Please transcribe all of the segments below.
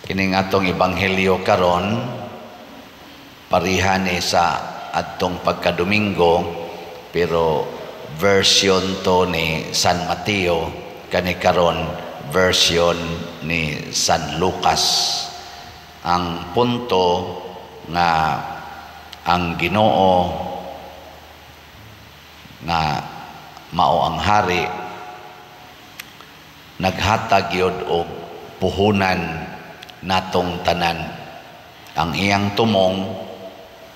Kining atong ebanghelyo karon pareha ni sa adtong pagkadomingo, pero version to ni San Mateo, kani karon version ni San Lucas. Ang punto nga ang Ginoo nga mao ang hari naghatag yod og puhunan natong tanan, ang iyang tumong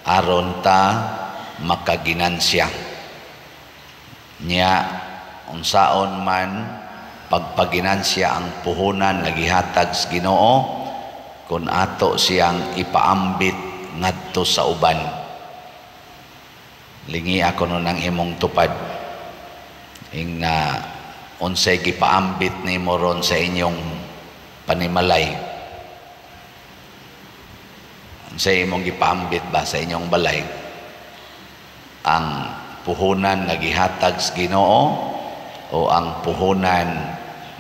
aron ta makaginansya niya. Unsaon man pagpaginansya ang puhunan nga gihatag sa Ginoo kung ato siyang ipaambit ngadto sa uban? Lingi ako nun ang imong tupad ing na unsay gipaambit nimo ron sa inyong panimalay. Unsay imong gipaambit ba sa inyong balay? Ang puhunan nga gihatag sa Ginoo o ang puhunan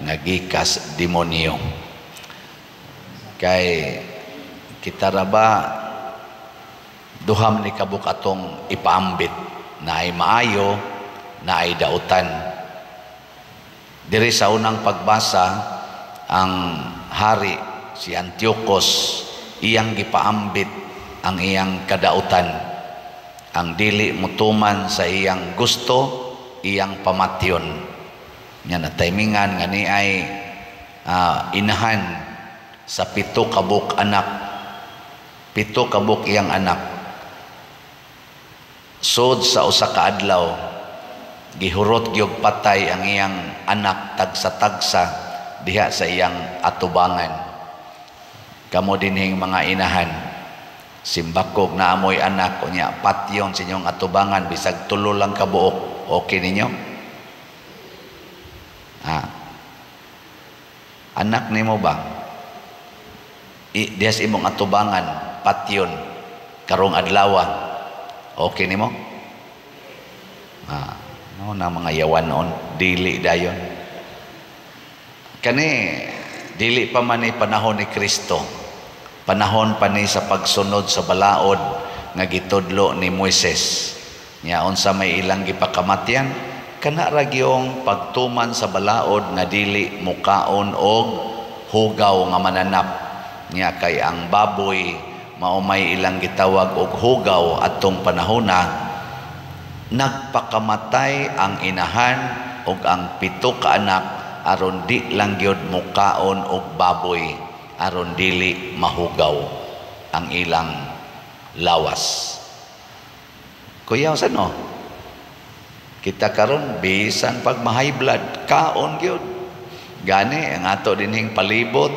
nga gikas demonyo? Kay kita ra ba duham ni kabuk atong ipaambit, na ay maayo, na ay dautan. Diri sa unang pagbasa, ang hari si Antiochus, iyang gipaambit ang iyang kadautan. Ang dili mutuman sa iyang gusto, iyang pamatyon. Nya na timingan nga ni ay inahan sa 7 kabuk anak. 7 kabuk iyang anak. Sod sa usa ka adlaw, gihurot gyud patay ang iyang anak tagsa-tagsa diha sa iyang atubangan. Kamo dinhing mga inahan, simbakog na amoy anak unya patyon sa inyong atubangan bisag 3 lang ka buok, okay ninyo? Ha? Anak nimo ba? Diha sa imong atubangan patyon karong adlaw, okay nimo? Ha, no na mga yawan noon, dili dayon. Kani dili pa man ni panahon ni Kristo. Panahon pa ni sa pagsunod sa balaod nga gitudlo ni Moises. Nya unsa may ilang gipakamatyan? Kana ra gyung pagtuman sa balaod nga dili mukaon og hugaw nga mananap. Nya kay ang baboy mao may ilang gitawag og hugaw atong panahona. Nagpakamatay ang inahan og ang 7 ka anak aron di lang gyud mukaon og baboy, aron dili mahugaw ang ilang lawas. Kuya, sa no? Kita karon bisan pag ma-high blood, kaon gyud. Gani ang ato dinhing palibot,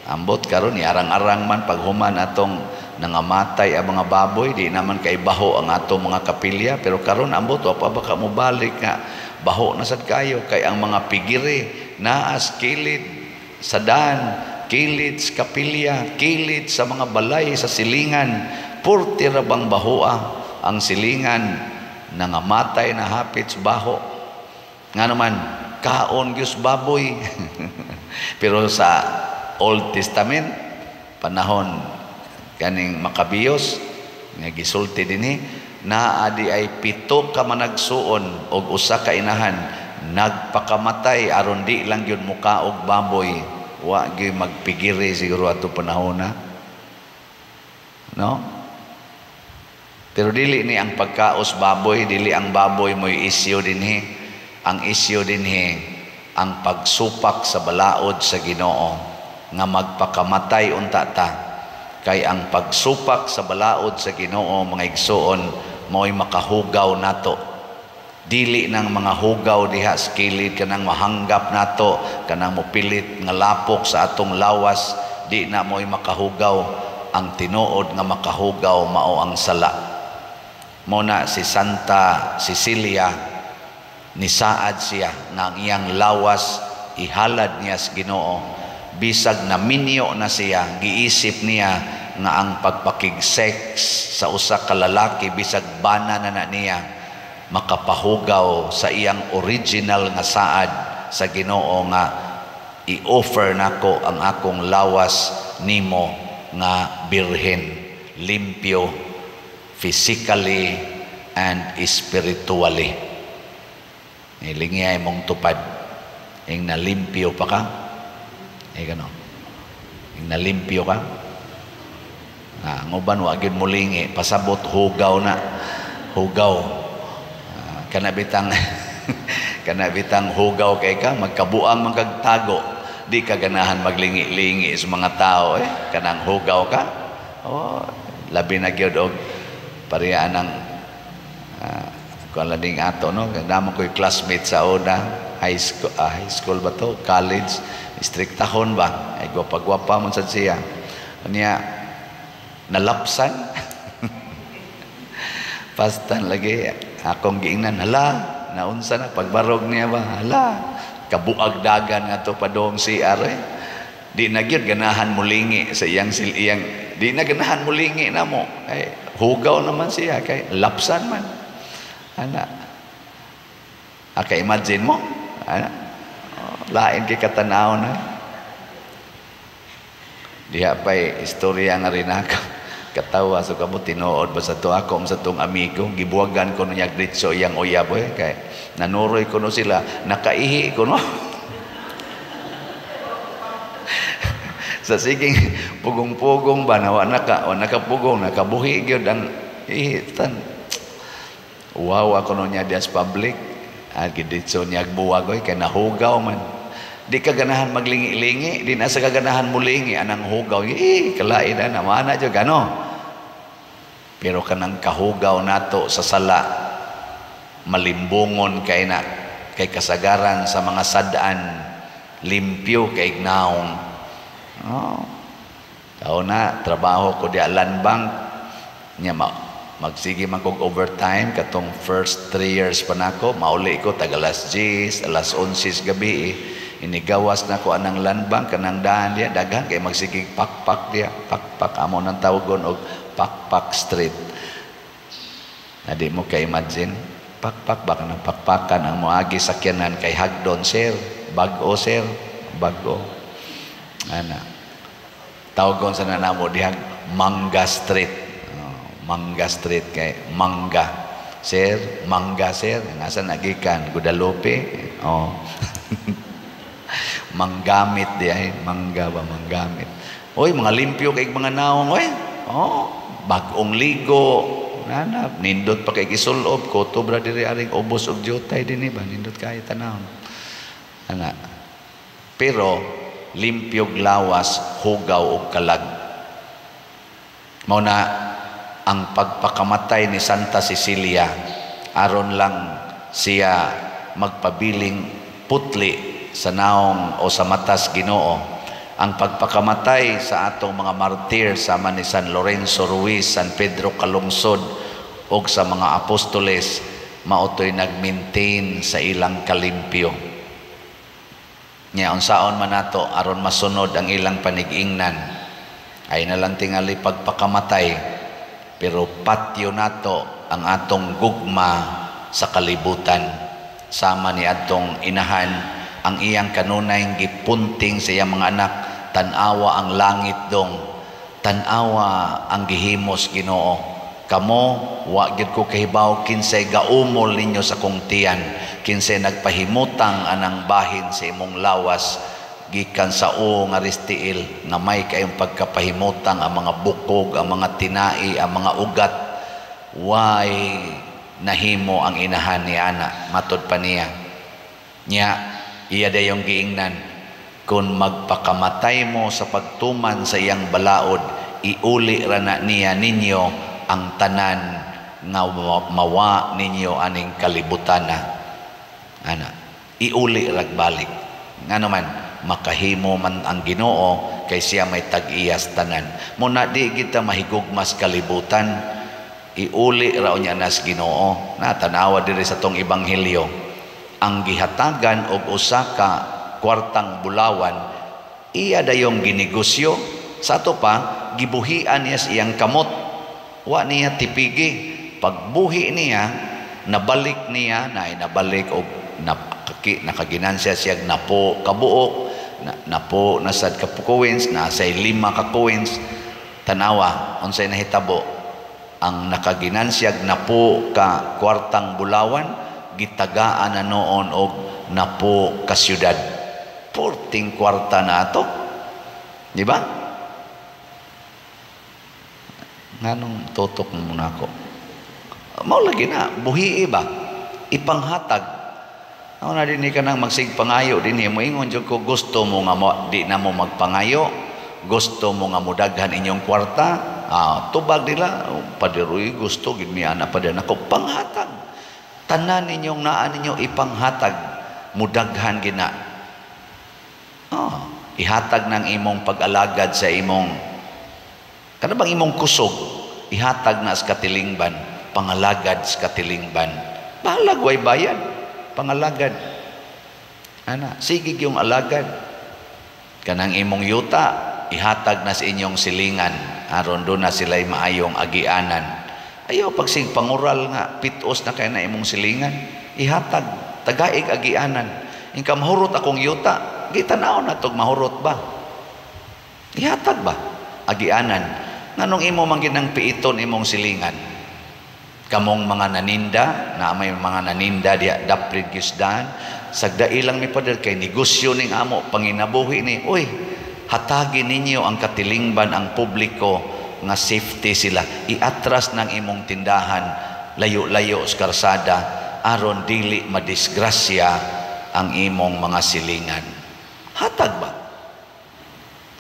ambot karon arang-arang man paghuman atong nangamatay ang mga baboy, di naman kay baho ang atong mga kapilya, pero karon ambot wa pa baka mobalik nga baho na sad kayo kay ang mga pigiri naas kilid sa daan, kilid sa kapilya, kilid sa mga balay sa silingan, purti ra bang bahoa ang silingan, nangamatay na hapit sa baho. Nga naman kaon gyud baboy. Pero sa Old Testament, panahon kaning Makabiyos nga gisulti dinhi, naa di ay 7 ka managsuon og usa ka inahan nagpakamatay aron di lang gyud mukaog baboy. Wa gyud magpigiri siguro ato panahona, no? Pero dili ni ang pagkaos baboy, dili ang baboy mo'y isyu dinhi. Ang isyu dinhi ang pagsupak sa balaod sa Ginoo nga magpakamatay unta ta. Kay ang pagsupak sa balaod sa Ginoo, mga igsuon, mao'y makahugaw nato. Dili nang mga hugaw diha sa kilid kanang mahanggap nato, kanang mopilit nga lapok sa atong lawas, di na mo'y makahugaw. Ang tinuod nga makahugaw mao ang sala. Muna si Santa Cecilia, nisaad siya nga ang iyang lawas ihalad niya sa Ginoo. Bisag naminyo na siya, giisip niya nga ang pagpakig-sex sa usa ka lalaki bisag bana na na niya makapahugaw sa iyang original nga saad sa Ginoo nga i-offer nako ang akong lawas nimo nga birhen, limpyo physically and spiritually. Ilingi mong tupad ing nalimpyo pa ka, eh gano ing nalimpyo ka. Ah, ang uban wa gyud molingi, pasabot hugaw na hugaw. Ah, kana bitang hugaw kay ka, magkabuang man kag tago, di ka ganahan maglingi-lingi sa mga tao, eh kanang hugaw ka. Oh, labi na gyud og pareha ng kuan lang ato, no? Damo ko'y classmate sa una high school, high school ba to, college, istriktahon ba, ay gwapa-gwapa man sad siya. Niya nalapsan pastan lagi akong giingnan, "Hala, naunsa na?" Pagbarog niya ba, hala, kabuag dagan nga to padong CR, eh. Di na gyud ganahan mulingi sa iyang sil iyang, di na ganahan mulingi na mo ay hugaw naman siya kay lapsan man ana. Aka imagine mo ana. Oh, lain kay katanaw na diha pa'y istorya nga rin ako katawa. So kamo, tinuod ba sa to ako sa tong amigo, gibuwagan ko niya diretso iyang uyab, eh, kay nanuroy ko no sila, nakaihi ko no sa siging pugong-pugong ba na wa naka wa nakapugong, nakabuhi gyud ang ihi tan. Wow, ako no niya dias public at giditso niya buwag, oy, kay nahugaw man. Di ka ganahan maglingi-lingi, di na sa kaganahan mulingi anang hugaw, eh kalain na mana jud ano. Pero kanang kahugaw nato sa sala, malimbungon kay na kay kasagaran sa mga sad-an limpyo kay naong. Oh. Tao na trabaho ko di Land Bank nya, magsige man kog overtime katong first 3 years pa nako, mauli ko tag alas 10, alas 11 gabi, eh. Inigawas na ko anang Land Bank, kanang daan diya, daghan kay magsigig pakpak diya, pakpak amo nang tawagon og Pakpak Street. Na di mo ka imagine pakpak ba, kanang pakpakan ang moagi sakyanan kay hagdon, "Sir, bag-o, sir, bag-o." Ana, tawagon sa namo dihang Mangga Street. Oh, Mangga Street kay mangga, "Sir, mangga, sir." Nasa nagikan Guadalupe. Oh. Manggamit di ay mangga ba, manggamit. Oy, mga limpyo kay mga naong, oy. Oh, bag-ong ligo nanap, nindot pa kay gisulob ko bra diri aring ubos og jutay dinhi ba, nindot kay tan-awon ana. Pero limpyog lawas, hugaw og kalag. Mao na ang pagpakamatay ni Santa Cecilia, aron lang siya magpabiling putli sa naong o sa matas Ginoo. Ang pagpakamatay sa atong mga martir sama ni San Lorenzo Ruiz, San Pedro Calungsod og sa mga apostoles, mao to'y nag-maintain sa ilang kalimpyo. Nya unsaon man nato aron masunod ang ilang panigingnan, ay nalang tingali pagpakamatay, pero patyo nato ang atong gugma sa kalibutan sama ni atong inahan, ang iyang kanunay gipunting sa iyang mga anak, "Tan-awa ang langit dong, tan-awa ang gihimos Ginoo. Kamo wa gyud ko kahibaw kinsay gaumol ninyo sa kong tiyan, kinsay nagpahimutang anang bahin sa imong lawas gikan sa o nga ristiil nga may kayong pagkapahimutang ang mga bukog, ang mga tinai, ang mga ugat." Way nahimo ang inahan ni ana, matod pa niya. Nya iya dayong giingnan, kung magpakamatay mo sa pagtuman sa iyang balaod, iuli ra na niya ninyo ang tanan nga mawa ninyo aning kalibutan na. Ana, iuli rag balik. Ngano man makahimo man ang Ginoo kay siya may tag-iyas tanan. Muna di kita mahigugmas kalibutan, iuli ra unya nas Ginoo. Na tanawa diri sa tong ebanghelyo, ang gihatagan og usa ka kwartang bulawan, iya dayong ginegosyo. Sa ato pa gibuhian niya sa iyang kamot, wa niya tipigi. Pagbuhi niya, nabalik niya na nabalik og nakaginansiya siya napo kabuok. napo na sad ka coins, nasa 5 ka coins. Tanawa unsay nahitabo? Ang nakaginansyag napo ka kwartang bulawan, gitagaan na noon og napo ka syudad. Porting kwarta na ato, di ba? Nganong tutok mo na ako? Mao lagi na, buhi ba? Ipanghatag. Ako na din ka nang magsigpangayo din mo ingon jud ko, gusto mo nga mo, di na mo magpangayo, gusto mo nga mudaghan inyong kwarta, tubag nila, padiroy gusto gid mi ana pa din ako panghatag. Tanan ninyong naa ninyo ipanghatag, mudaghan gina. Ihatag ng imong pag-alagad sa imong kana bang imong kusog, ihatag na sa katilingban, pangalagad sa katilingban. Bahalag way bayad, pangalagad. Ana, sige yung alagad. Kanang imong yuta, ihatag na sa inyong silingan aron do na sila'y maayong agianan. Ayaw pagsig pangural nga pitos na kay na imong silingan, ihatag tagaig agianan. Ingka mahurot akong yuta, gitanaw na tog mahurot ba? Ihatag ba agianan? Nganong imo man ginang piiton imong silingan? Kamong mga naninda, na may mga naninda diya daprid gisdan, sagdai lang mi pader kay negosyo ning amo, panginabuhi ni, uy, hatagi ninyo ang katilingban ang publiko nga safety sila. Iatras ng imong tindahan, layo-layo sa karsada, aron dili madisgrasya ang imong mga silingan. Hatag ba?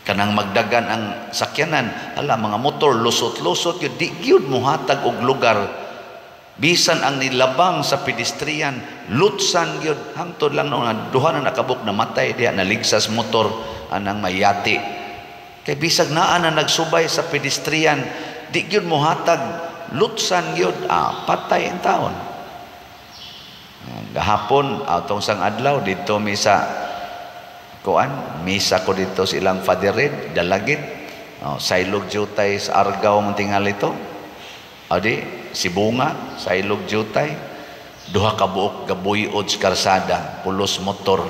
Kanang magdagan ang sakyanan, ala mga motor lusot-lusot yun, di gyud mohatag og lugar. Bisan ang nilabang sa pedestrian, lutsan gyud, hangtod lang noon duha na nakabuk namatay diha, naligsas motor anang mayati. Kay bisag naa na nagsubay sa pedestrian, di gyud mohatag, lutsan gyud, patay ang taon. Gahapon atong sang adlaw didto mi sa kuan, misa ko dito sa ilang Father Red, Dalagit. Oh, saylog jutay sa Argao man tingali ito. Adi, Sibunga, saylog jutay. Duha ka buok gabuyod sa karsada, pulos motor.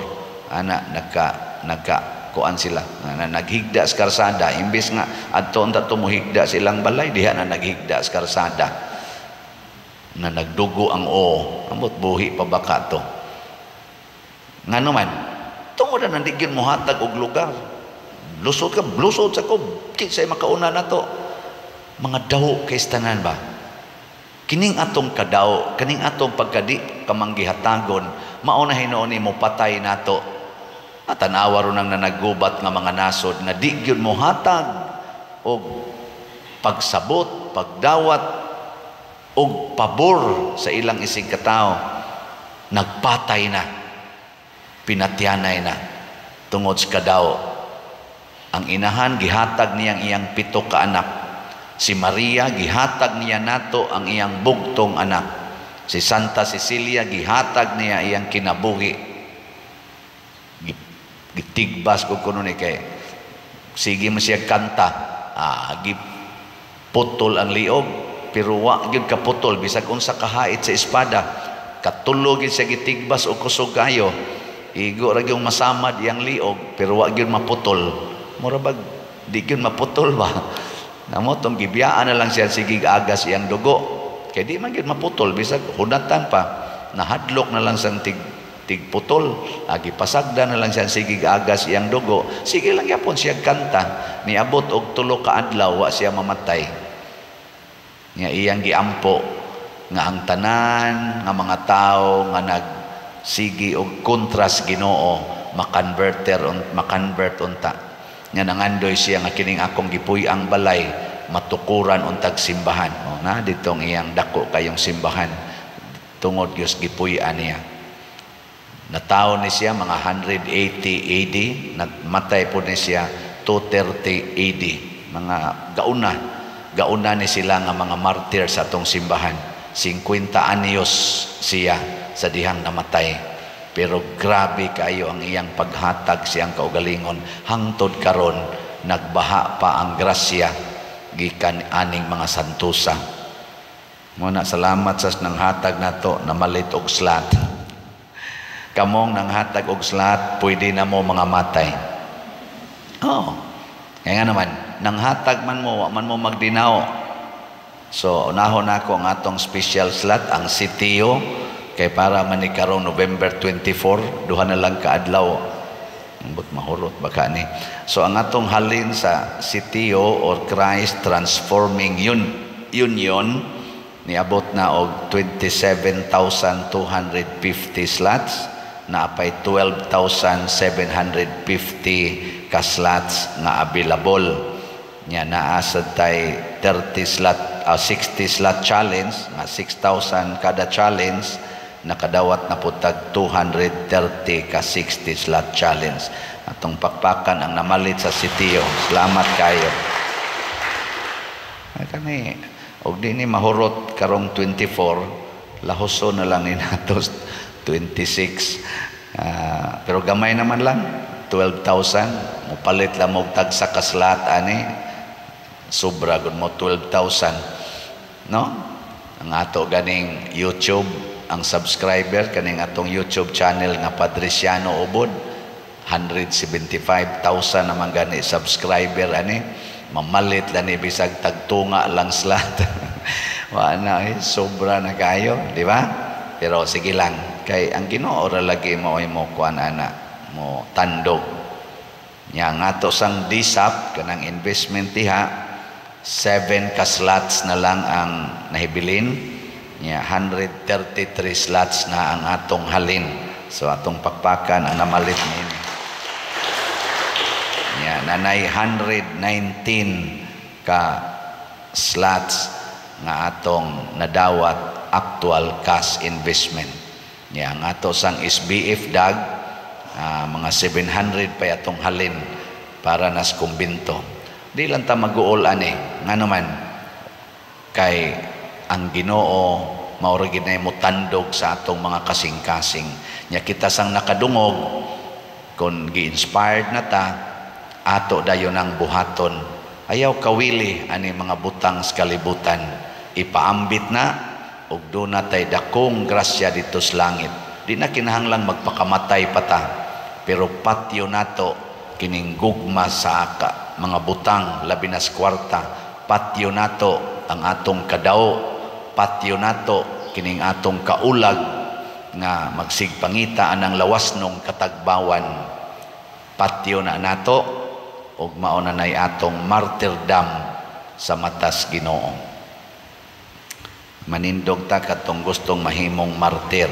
Ana, nagka kuan sila. Ana, naghigda sa karsada. Imbes nga adto unta tumuhigda sa ilang balay, diha na naghigda sa karsada. Na nagdugo ang o, ambot buhi pa baka to. Ngano man, tungod na nandigyon mohatag og lugar. Lusot ka, lusot sa ko, kinsay makauna na to. Mga daw kay tanan ba? Kining atong kadaw, kining atong pagkadi kamanggihatagon, mao na hinuon nimo patay nato. At tanawa ron ang nanagubat nga mga nasod nga di gyud mohatag og pagsabot, pagdawat og pabor sa ilang isig katawo. Nagpatay na, pinatyanay na tungod sa kadaw. Ang inahan gihatag niyang iyang 7 ka anak. Si Maria gihatag niya nato ang iyang bugtong anak. Si Santa Cecilia gihatag niya iyang kinabuhi. Gitigbas ko kuno ni kay sige mo siya kanta, giputol ang liog pero wa gyud kaputol bisag unsa kahait sa espada. Katulo gyud siya gitigbas og kusog kayo. Igo ra gyud masamad iyang liog pero wa gyud maputol. Mura bag di gyud maputol ba? Namo tong gibiyaan na lang siya sige agas iyang dugo. Kay di man gyud maputol bisag hunatan pa. Nahadlok na lang sang tigputol. Agi pasagda na lang siya sige agas iyang dugo. Sige lang gyapon siya kanta. Niabot og 3 ka adlaw wa siya mamatay. Nga iyang giampo nga ang tanan nga mga tawo nga nagsigi og kontra sa Ginoo makonvert unta. Nga nangandoy siya nga kining akong gipuy-ang balay matukuran untag simbahan. O na ditong iyang dako kayong simbahan tungod Dios gipuy-an niya. Natawo ni siya mga 180 AD, namatay po ni siya 230 AD. Mga gauna ni sila nga mga martyr sa atong simbahan. 50 anyos siya sa dihang namatay. Pero grabe kayo ang iyang paghatag siyang kaugalingon. Hangtod karon nagbaha pa ang grasya gikan aning mga santusa. Muna salamat sa nanghatag nato namalit og slat. Kamong nanghatag og slat, pwede na mo mga matay. Oh. Kaya nga naman, nanghatag man mo, wa man mo magdinaw. So, unahon nako ang atong special slot, ang CTO, kay para man ni karong November 24, duha na lang kaadlaw. Ambot mahurot baka ni. So, ang atong halin sa CTO or Christ Transforming Union, niabot na og 27,250 slots, naapay 12,750 ka slots nga available. Nya naa sad tay 30 slot, 60 slot challenge nga 6,000 kada challenge, nakadawat na pud tag 230 ka 60 slot challenge. Atong pakpakan ang namalit sa sitio. Salamat kayo. Ay, kani og di ni mahurot karong 24, lahuso na lang ni nato 26. Pero gamay naman lang 12,000, mopalit lang mo tagsa ka slot ani, sobra gud mo 12,000, no? Ang ato ganing YouTube, ang subscriber kaning atong YouTube channel nga Padriciano Ubod, 175,000 naman gani subscriber ani. Mamalit lang ni bisag tagtunga lang slot, wa na eh, sobra na kayo, di ba? Pero sige lang, kay ang Ginoo ra lagi mo ay mo kuan ana, mo tandog. Nya ang ato sang DSAP kanang investment diha, 7 ka slots na lang ang nahibilin. Nya 133 slots na ang atong halin. So atong pakpakan ang namalit niini. Nya nanay 119 ka slots nga atong nadawat actual cash investment. Nya ang ato sang SBF dag, mga 700 pa atong halin para nas kumbinto. Di lang ta mag-uol ani, ngano man kay ang Ginoo mao ra gid mo tandog sa atong mga kasing-kasing. Nya kita sang nakadungog, kung gi-inspired na ta, ato dayon ang buhaton. Ayaw kawili ani mga butang sa kalibutan. Ipaambit na ug duna tay dakong grasya dito sa langit. Di na kinahanglang magpakamatay pa ta, pero patyo nato kining gugma sa mga butang, labi na sa kwarta. Patyo nato ang atong kadao, patyo nato kining atong kaulag nga magsigpangita anang lawasnong katagbawan. Patyo na nato ug mao na nay atong martyrdom sa matas Ginoo. Manindog ta katong gustong mahimong martir.